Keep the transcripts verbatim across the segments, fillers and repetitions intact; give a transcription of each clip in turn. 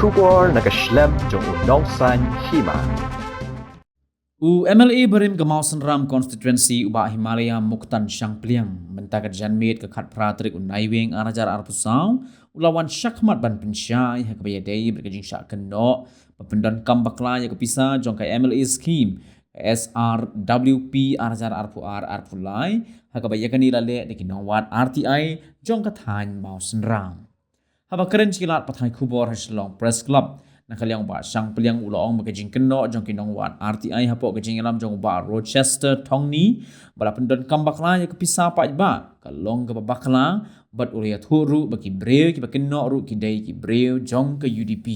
Khubor na ka shlem jong u Nongsaiñ Hima. U M L A barim ka Mawsynram Constituency u Bah Himalaya Muktan Shangpliang mynta ka janmiet ka khatphra tarik u Naiwieng ar hajar arphew saw u la wan shakhmat ban pynshai ha kaba ïadei bad ka jingshah kynnoh ba pyndonkam bakla ïa ka pisa jong ka M L A scheme ka S R W P ar hajar arphew ar arphew lai ha kaba ïa kane la leh da ki nongwad R T I jong ka thaiñ Mawsynram. Haba kren sha ki lad pathai khubor ha Shillong Press Club, na ka liang u Bah Shangpliang u la ong ba ka jingkynnoh jong ki nongwad R T I hapoh ka jingïalam jong u Bah Rochester Thongni ba la pyndonkam bakla ïa ka pisa paidbah ka long kaba bakla, bad u la ïathuh ruh ba ki briew kiba kynnoh ruh ki dei ki briew jong ka U D P.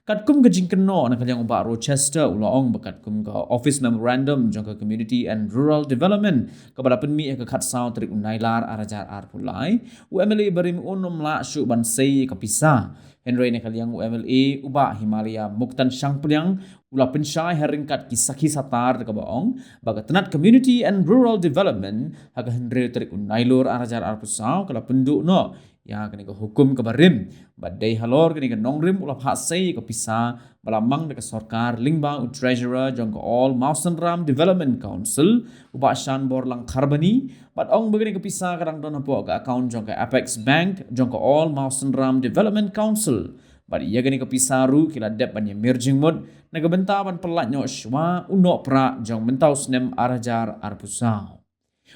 Katkum ka jingkynnoh na ka liang u Bah Rochester u la ong ba katkum ka Office Memorandum jong ka Community and Rural Development kaba la pynmih ha ka khatsaw tarik u Nailar ar hajar arphew lai, u M L A barim un ym lah shuh ban sei ïa ka pisa. Hynrei na ka liang u M L A u Bah Himalaya Muktan Shangpliang u la pynshai ha ryngkat ki sakhi satar da kaba ong ba ka tnat Community and Rural Development ha ka hynriew tarik u Nailur ar hajar arphew saw ka la pynduh noh ïa kane ka hukum kaba rim, bad dei halor kane ka nongrim u la phah sei ïa ka pisa ba la mang da ka sorkar lyngba u Treasurer jong ka All Mawsynram Development Council u Bah Shanborlang Kharbani, bad ong ba kane ka pisa ka dang don hapoh ka account jong ka Apex Bank jong ka All Mawsynram Development Council. Bad ïa kane ka pisa ruh ki la dep ban ïamir jingmut na ka bynta ban pyllait noh shuwa u Nohprah jong mynta u snem ar hajar arphew saw.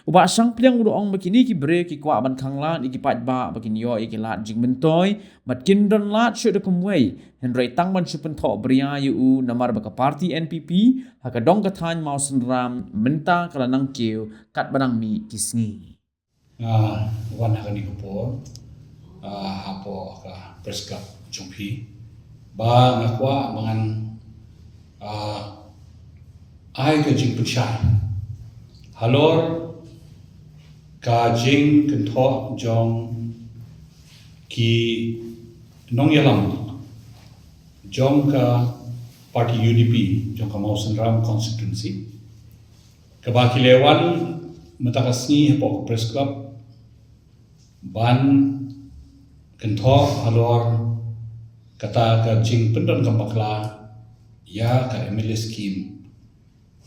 U Bah Shangpliang u la ong ba kine ki briew ki kwah ban khanglad ïa ki paidbah ba kin ïoh ïa ki lad jingmyntoi bad kin don lad shuh da kumwei, hynrei tang ban shu pynthoh bria ïa u namar ba ka party N P P ha ka dong ka thaiñ Mawsynram mynta ka la nang kiew katba dang mih ki sngi. Nga wan ha kane ka por, ah, hapoh ka press club jong phi ba nga kwah ba ngan, ah, ai ka jingpynshai halor ka jingkynthoh jong ki nongïalam jong ka party U D P jong ka Mawsynram constituency, kaba ki la wan mynta ka sngi hapoh ka press club ban kynthoh halor kata ka jingpyndonkam bakla ïa ka M L A scheme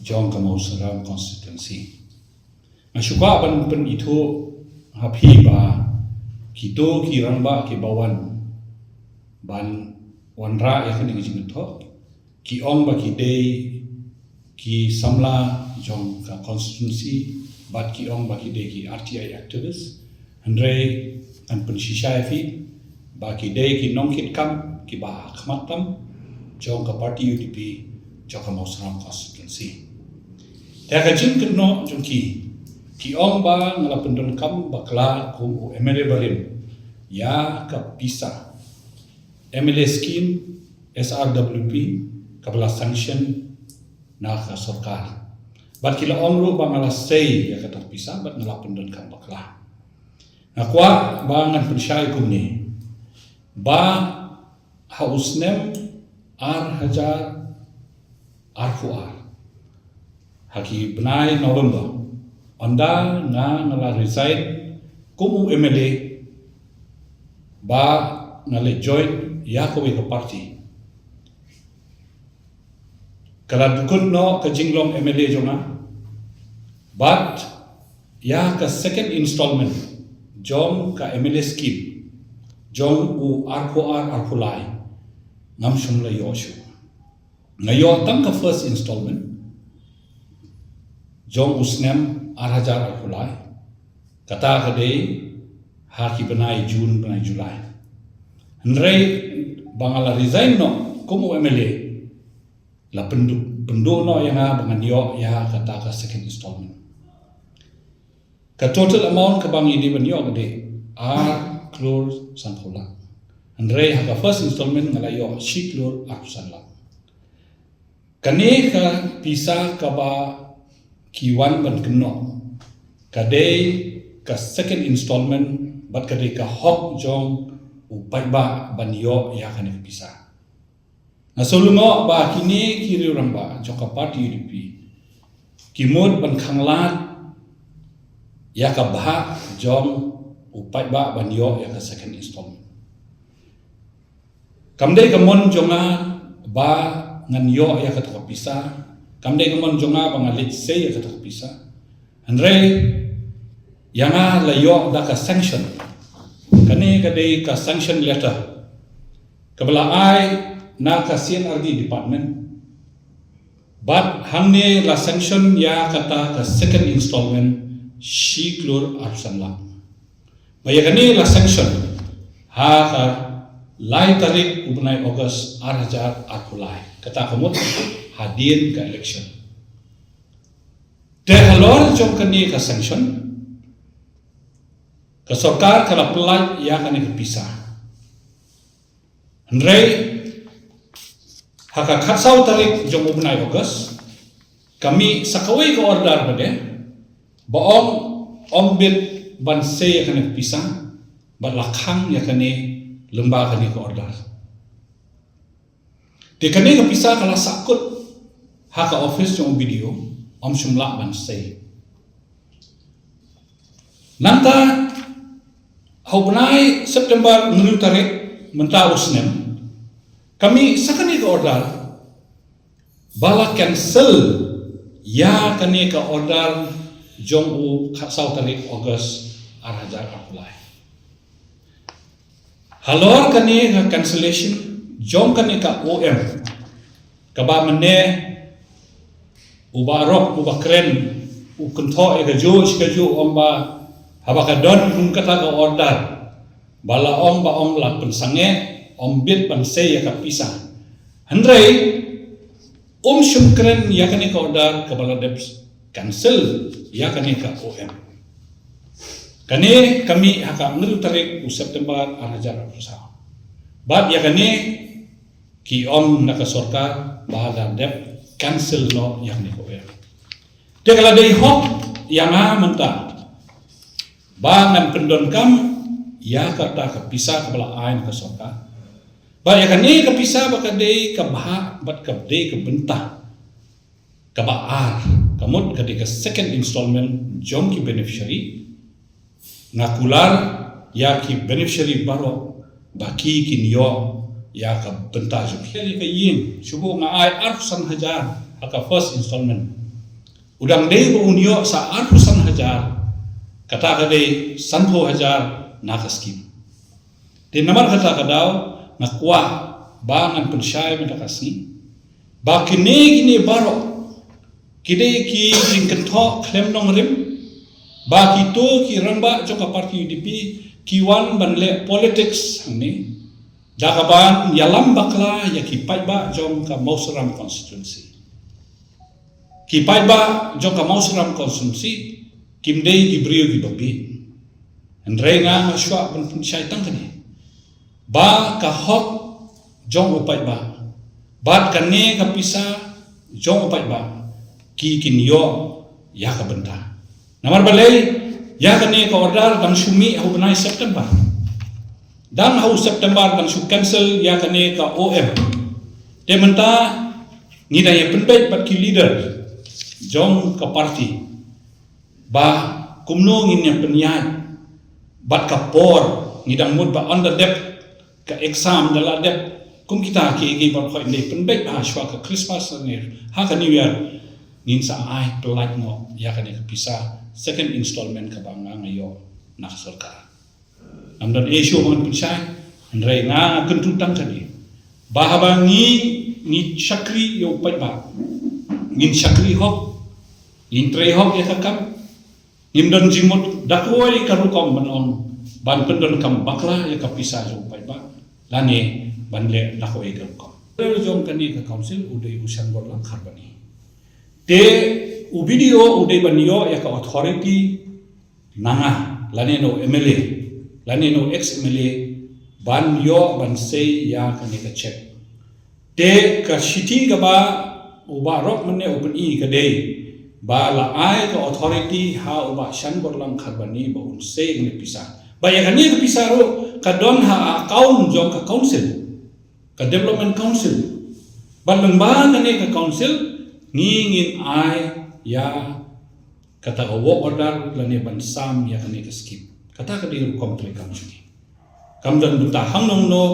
jong ka Mawsynram constituency. Nga shu kwah ban pynithuh ha phi ba kito ki rangbah kiba wan ban wanrah ïa kane ka jingkynthoh ki ong ba ki dei ki samla jong ka constituency bad ki ong ba ki dei ki R T I activist. Hynrei ngan pynshisha ïa phi ba ki dei ki nongkitkam kiba ha khmat tam jong ka party U D P jong ka Mawsynram constituency. Te ka jingkynnoh jong ki, ki ong ba nga la pyndonkam bakla kum u M L A barim ïa ka pisa M L A scheme S R W P kaba la sanction na ka sorkar. Bad ki la ong ruh ba nga la sei ïa kata ka pisa bad nga la pyndonkam bakla. Nga kwah ba ngan pynshai kumne ba ha u snem ar hajar arphew ar, ha ki bnai November, ynda nga, nga la resign kum u M L A ba nga la join ïa kawei ka party, ka la dukut noh ka jinglong M L A jong nga. Bad ïa ka second installment jong ka M L A scheme jong u arphew ar arphew lai ngam shym la ïoh shuh. Nga ïoh tang ka first installment jong u snem ar hajar arphew lai, kata ka dei ha ki bnai June bnai July. Hynrei ba nga la resign noh kum u M L A, la pynduh, pynduh noh ïa nga ba ngan ïoh ïa kata ka second installment. Ka total amount kaba ngi dei ban ïoh ka dei ar klur sanphew lak. Hynrei ha ka first installment nga la ïoh shi klur arphew san lak. Kane ka pisa kaba ki wan ban kynnoh ka dei ka second installment bad ka dei ka hok jong u paidbah ban ïoh ïa kane ka pisa. Nga sngewlyngngoh ba kine ki riew rangbah jong ka party U D P ki mut ban khanglad ïa ka bhah jong u paidbah ban ïoh ïa ka second installment. Kam dei ka mon jong nga ba ngan ïoh ïa kata ka pisa. Kam dei ka mon jong nga ba nga leit sei ïa kata ka pisa. Hynrei ïa nga la ïoh da ka sanction. Kane ka dei ka sanction letter kaba la ai na ka C and RD department. Bad hangne la sanction ïa kata ka second installment shi klur arphew san lak. Ba ïa kane la sanction ha ka lai tarik u bnai August ar hajar arphew lai. Kata ka mut hadien ka election. Te halor jong kane ka sanction, ka sorkar ka la pyllait ïa kane ka pisa. Hynrei ha ka khatsaw tarik jong u bnai August, ka mih sa kawei ka order pat de ba ong ym bit ban sei ïa kane ka pisa, bad la khang ïa kane lyngba kane ka order. Te kane ka pisa ka la sahkut ha ka office jong u BDO, ym shym lah ban sei. Nangta ha u bnai September hynriew tarik mynta u snem, ka mih sa kane ka order ba la cancel ïa kane ka order jong u khatsaw tarik August ar hajar arphew lai. Halor kane ka cancellation jong kane ka OM, kaba mynne u Bah Rock u Bah Kren u kynthoh ïa kajuh shi kajuh, ong ba haba ka don kum kata ka order ba la ong ba ym lah pynsangeh, ym bit ban sei ïa ka pisa. Hynrei um shym kren ïa kane ka order kaba la dep cancel ïa kane ka OM. Kane ka mih ha ka hynriew tarik u September ar hajar arphew saw. Bad ïa kane ki ong na ka sorkar ba la dep cancel noh ïa kane ka OM. Te ka la dei hok ïa nga mynta ba ngan pyndonkam ïa kata ka pisa kaba la ai na ka sorkar. Ba ïa kane ka pisa ba ka dei ka bha bad ka dei ka bynta kaba ar, ka mut ka dei ka second installment jong ki beneficiary. Nga kular ïa ki beneficiary baroh ba ki kin ïoh ïa ka bynta jong ki. Ïa ka ïing, shu buh nga ai arphew san hajar ha ka first installment. U dang dei ba un ïoh sa arphew san hajar, kata ka dei sanphew hajar na ka skim. Te namar kata ka daw nga kwah ba ngan pynshai mynta ka sngi ba kine kine baroh ki dei ki jingkynthoh khlem nongrim, ba kito ki rangbah jong ka party UDP ki wan ban leh politics hangne da kaban ïalam bakla ïa ki paidbah jong ka Mawsynram constituency. Ki paidbah jong ka Mawsynram constituency kim dei ki briew kiba bieit. Hynrei nga nga shuwa ban pynshai tang kane ba ka hok jong u paidbah bad kane ka pisa jong u paidbah ki kin ïoh ïa ka bynta. Namar balei? Ïa kane ka order dang shu mih ha u bnai September. Dang ha u September dang shu cancel ïa kane ka OM. Te mynta ngi dang ïa pynbeit bad ki leader jong ka party ba kumno ngin ïa pynïaid bad ka por. Ngi dang mut ba ynda dep ka exam da la dep, kum kita kiei kiei baroh, hynrei pynbeit ba shuwa ka Christmas ne ha ka New Year ngin sa ai pyllait noh ïa kane ka pisa second installment kaba nga nga ïoh na ka sorkar. Ngam don ei shuh ba ngan pynshai, hynrei nga nga kyntu tang kane ba haba ngi ngi shakri ïa u paidbah, ngin shakri hok, ngin trei hok ïa ka kam. Ngim don jingmut da kawei ka rukom ban ong ban pyndonkam bakla ïa ka pisa jong u paidbah lane ban leh da kawei ka rukom. Jong kane ka council u dei u Shanborlang Kharbani. Te u BDO u dei ban ïoh ïa ka authority na nga lane na u MLA lane na u ex MLA ban ïoh ban sei ïa kane ka check. Te ka shithi kaba u Bah Rock mynne u pyni ka dei ba la ai ka authority ha u Bah Shanborlang Kharbani ba un sei kane pisa. Ba ïa kane ka pisa ruh ka don ha account jong ka council, ka development council. Ba lyngba kane ka council ngi ngin ai ïa kata ka work order lane ban sam ïa kane ka scheme. Kata ka dei rukom treikam jong ngi. Kam don bynta hangno hangno,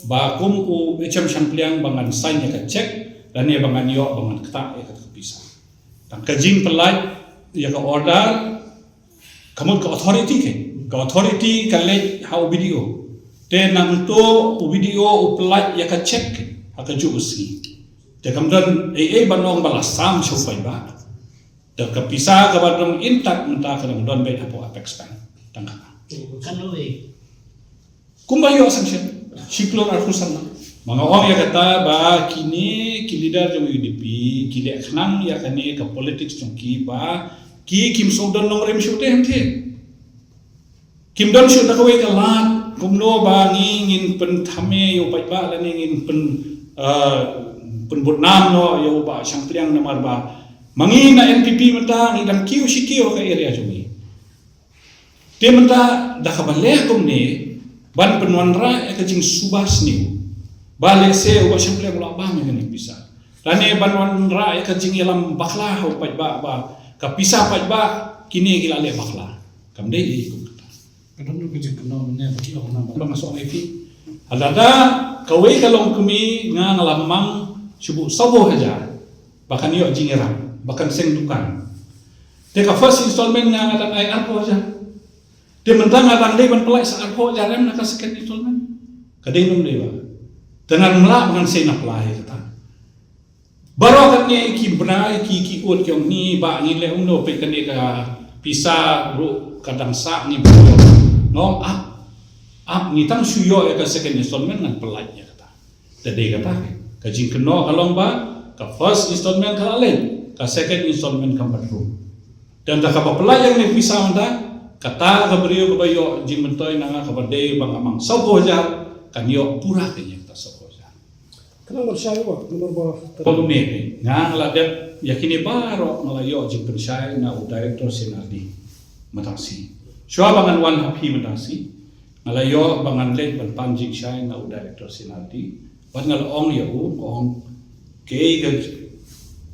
Ba kum u H M Shangpliang ba ngan sign ïa ka check, lane ba ngan ïoh, ba ngan ktah ïa ka pisa. Tang ka jingpyllait ïa ka order, ka mut ka authority ka, ka authority ka leit ha u B D O. Te nangto u B D O u pyllait ïa ka check ha kajuh ka sngi. Te kam don ei ei ban ong ba la sam shuh paidbah. Te ka pisa kaba dang intact mynta ka dang don beit hapoh Apex Bank. Tang kata. Kan lo eh. Kumba ïoh sanction, shi klur arphew san lak. Ma nga ong ïa kata ba kine ki leader jong U D P ki leh khnang ïa kane ka politics jong ki ba ki kim sngewdon nongrim shuh te hangte. Kim don shuh da kawei ka lad kumno ba ngi ngin pynthame ïa u paidbah lane ngin pyn, ah, pynbudnam noh ïa u Bah Shangpliang namar ba ma ngi na N P P mynta ngi dang kiew shi kiew ha ka area jong ngi. Te mynta da kaba leh kumne ban pynwanrah ïa ka jingsuba sniew ba lehse u Bah Shangpliang u la bam ïa kane ka pisa. Lane ban wanrah ïa ka jingïalam bakla ha u paidbah ba ka pisa paidbah kine ki la leh bakla. Kam dei ei kum kata. Ka don ruh ka jingkynnoh mynne ba ki ong namar ba nga shu ong ïa phi. Lada kawei ka longkmie nga nga la mang shu buh sawphew hajar ba kan ïoh jingïarap, ba kan seng dukan. Te ka first installment nga nga dang ai arphew hajar. Te mynta nga dang dei ban pyllait sa arphew hajar em na ka second installment. Ka dei ym dei ba. Te ngan mlah ba ngan sei na pla ïa kata. Baroh katne ki bnai ki, ki ud ki ong ngi ba ngi leh kumno, peit kane ka pisa ruh ka dang sah, ngi ba. Nga ong ap, ap, ngi tang shu ïoh ïa ka second installment ngan pyllait ïa kata. Te dei kata ka jingkynnoh ka long ba ka first installment ka la leit, ka second installment kam pat rung. Te ynda kaba pyllait ïa kane ka pisa mynta, kata ka briew kaba ïoh jingmyntoi na nga kaba dei ba nga mang sawphew hajar kan ïoh pura ka ïa kata sawphew hajar. Khnang ban shai ba, namar ba. Kumne, nga la dep ïa kine baroh nga la ïoh jingpynshai na u Director C and RD mynta shi. Shuwa ba ngan wan ha phi mynta shi, nga la ïoh ba ngan leit ban pan jingshai na u Director C and RD. Bad nga la ong ïa u, nga ong, kaei ka,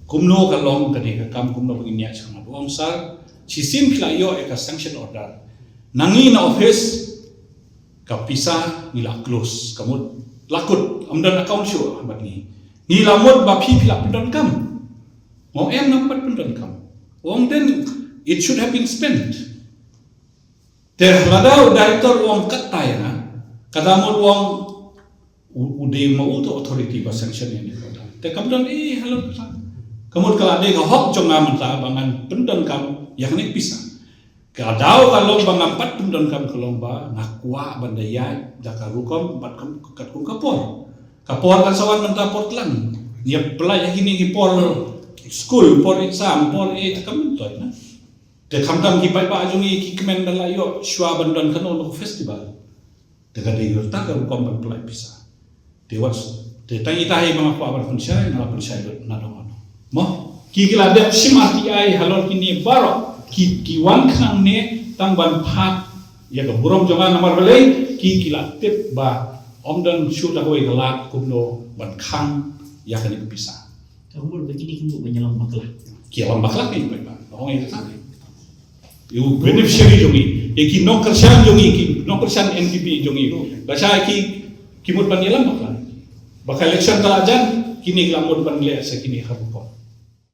kumno ka long kane ka kam, kumno ba ngin ïaid shakhmat. U ong, sir, shisien phi la ïoh ïa ka sanction order na ngi na office, ka pisa ngi la close, ka mut la kut, ym don account shuh bad ngi. Ngi la mut ba phi, phi la pyndonkam. Nga ong em, ngam pat pyndonkam. U ong then it should have been spent. Te lada u Director u ong katta ïa nga, kata mut u ong u, u dei ma u tu authority ba sanction ïa kane ka order. Te kam don ei halor kata. Ka mut ka la dei ka hok jong nga mynta ba ngan pyndonkam ïa kane ka pisa. Ka daw ka long ba ngam pat pyndonkam ka long ba nga kwah ban da ïaid da ka rukom bad kum, katkum ka por. Ka por kan sa wan mynta por tlang. Ngi ïa pyllait ïa kine ki por skul, por exam, por ei, te kam myntoi na. Te khamtam ki paidbah jong ngi ki kmen da la ïoh shuwa ban don kano kano ka festival. Te ka dei kata ka rukom ban pyllait pisa. Te wat, te tang ita hi ba nga kwah ban pynshai, nga la pynshai lut na dong ano. Mo, ki, ki la dep shim R T I halor kine baroh, ki, ki wan khnang ne tang ban phah ïa ka burom jong nga, namar balei, ki, ki la tip ba ym don shuh da kawei ka lad kumno ban khang ïa kane ka pisa. Ka mut ba kine ki mut ban ïalam bakla. Ki ïalam bakla ki paidbah. Ong ïa kata. Ïa u beneficiary jong ngi, ïa ki nongkyrshan jong ngi, ki nongkyrshan N P P jong ngi. Lashai ki, ki mut ban ïalam bakla. Ba ka election ka la jan, kine ki la mut ban leh sa kine ha rukom.